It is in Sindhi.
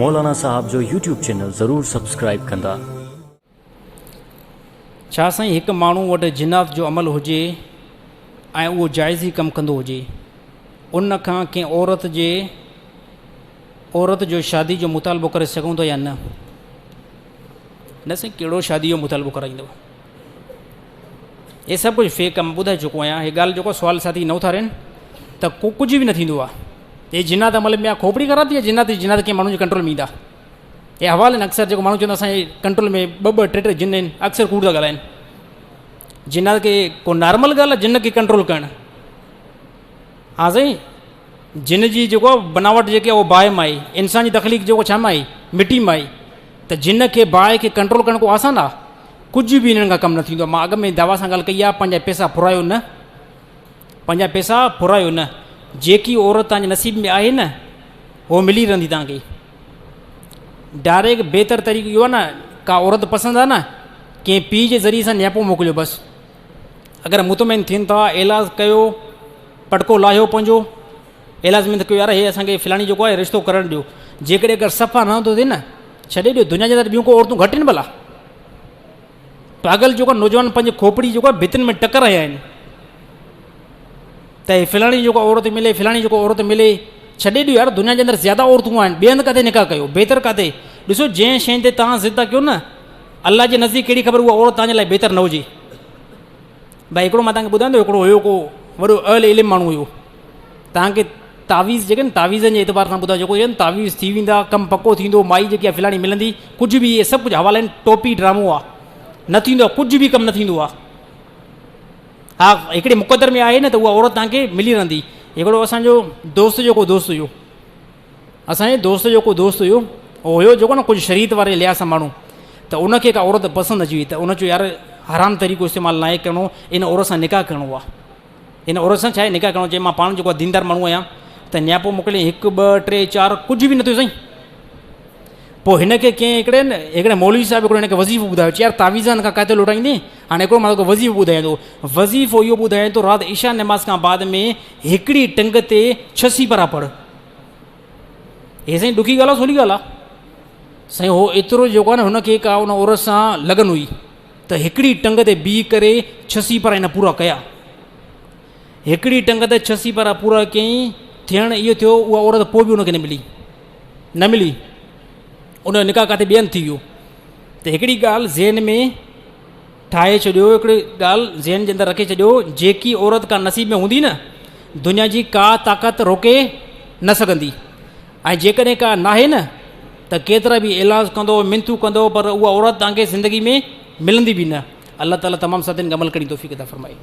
مولانا صاحب جو يوٽيوب چينل ضرور سبسڪرائيب ڪندا. ڇا سائين هڪ ماڻهو وٽ جنات جو عمل هجي ۽ اهو جائز ئي ڪم ڪندو هجي ان کان ڪنهن عورت جي عورت جو شادي جو مطالبو ڪري سگهون ٿا يا نه؟ نه سائين ڪهڙو شادي جو مطالبو ڪرائيندو هي سڀ ڪجهه فيڪ مان ٻڌائي چڪو آهيان هي ڳالهه جيڪو سوال ساٿي نه اٿارين ته ڪو ڪجهه به نه ٿيندو آهي هي جنات عمل ۾ کوپڙي خراب ٿي جنات جنات ڪنهن ماڻهو جي ڪنٽرول ۾ ايندا هي حوال آهن اڪثر جيڪو ماڻهو چوندا اسان جي ڪنٽرول ۾ ٻه ٻه ٽي ٽي جن آهن اڪثر ڪوڙ ٿا ڳالهائن جنات کي ڪو نارمل ڳالهه آهي جن کي ڪنٽرول ڪرڻ ها سائين جن جي جيڪو بناوٽ جيڪي اهو باهه مان آئي انسان جي تخليق جيڪو ڇا مان آئي مٽي مان آئي ته جن کي باهه کي ڪنٽرول ڪرڻ ڪو آسان آهي ڪجهه به انهن کان ڪم نه ٿيندو آهي مان اڳ ۾ دعويٰ سان ڳالهه ڪئي آهي پنهنجا پئسا ڦرايو نه پنهنجا پئسا ڦرايو نه جيڪي عورت تنهنجي نصيب ۾ آهي نه هو ملي رهندي تنهنکي ڊائريڪ بهتر طريقو اهو آهي نه ڪا عورت پسند آهي نه ڪنهن پيء جي ذريعي سان نياپو موڪليو بس اگر مطمئن ٿين ٿا ايلاز ڪيو پٽڪو لاهيو پنهنجو ايلاز منٿ ڪيو يار هي اسانکي فلاڻي جيڪو آهي رشتو ڪرڻ ڏيو جيڪڏهن اگر صفا نه ٿو ٿئي نه ڇڏي ڏيو دنيا جي اندر ٻيون ڪو عورتون گهٽ آهن ڀلا پاڳل جيڪو نوجوان پنهنجي کوپڙي جيڪو آهي ڀتين ۾ ٽڪر رهيا آهن ته فلاڻي جيڪو عورت ملي فلاڻي جيڪو عورت ملي ڇڏي ڏيو يار دنيا جي اندر زياده عورتون آهن ٻئي هنڌ ڪاٿي نڪاح ڪيو بهتر ڪاٿي ڏسو جنهن شيء تي توهان ضد ٿا ڪيو نه الله جي نزديڪ ڪهڙي خبر اها عورت توهان جي لاء بهتر نه هجي ڀائي هڪڙو مان توهان کي ٻڌايان ٿو هڪڙو هيو ڪو وڏو اهل علم ماڻهو هيو توهان کي تعويذ جيڪي آهن تعويذن جي اعتبار سان ٻڌايو جيڪو چون تعويذ ٿي ويندا ڪم پڪو ٿيندو مائي جيڪي آهي فلاڻي ملندي ڪجهه به اهي سڀ ڪجهه حوالا آهن ٽوپي ڊرامو آهي نه ٿيندو آهي ڪجهه به ڪم نه ٿيندو آهي ها هڪڙي مقدر ۾ آهي نه ته اها عورت توهان کي ملي رهندي هڪڙو اسانجو دوست جو ڪو دوست هيو اسان جي دوست جو ڪو دوست هيو اهو هيو جيڪو نه ڪجهه شريعت واري لحاظ سان ماڻهو ته ان کي ڪا عورت پسند اچي وئي ته ان چيو يار حرام طريقو استعمال ناهي ڪرڻو ان عورت سان نڪاح ڪرڻو آهي ان عورت سان ڇا آهي نڪاح ڪرڻو چئي مان پاڻ جيڪو ديندار ماڻهو آهيان ته نياپو موڪلي هڪ ٻه ٽي چار ڪجهه به نه ٿيو سائين پوء هن کي ڪنهن هڪڙي نه هڪڙي مولوي صاحب هڪڙو هن کي وظيفو ٻڌايو چي يار تعويذن کان ڪاٿي لوٽائيندين هاڻي هڪڙو مان توکي وظيفو ٻڌايان ٿو وظيفو اهو ٻڌايان ٿو رات عشاء نماز کان بعد ۾ هڪڙي ٽنگ تي ڇهه سيپارا پڙهه هي سائين ڏکي ڳالهه آهي سولي ڳالهه آهي سائين هو ايترو جيڪو آهي نه هن کي ڪا ان عورت سان لگن هئي ته هڪڙي ٽنگ تي بيهي ڪري ڇهه سيپارا هن پورا ڪيا هڪڙي ٽنگ تي ڇهه سيپارا پورا ڪيائين ٿيڻ اهو ٿيو اها عورت پوء به هن کي نه ملي نه ملي ان جو نڪاح ڪاٿي ٻين ٿي ويو ته هڪڙي ڳالهه ذهن ۾ ٺاهي ڇڏيو هڪڙي ڳالهه ذهن جي اندر رکي ڇڏيو جيڪي عورت ڪا نصيب ۾ هوندي نه دنيا جي ڪا طاقت روڪي نه سگهندي ۽ جيڪڏهن ڪا ناهي نه ته ڪيترا به ايلاز ڪندو منٿون ڪندو پر اها عورت توهان کي زندگي ۾ ملندي به نه الله تعالي تمام ساٿين کي عمل ڪرڻ جي توفيق عطا فرمائي.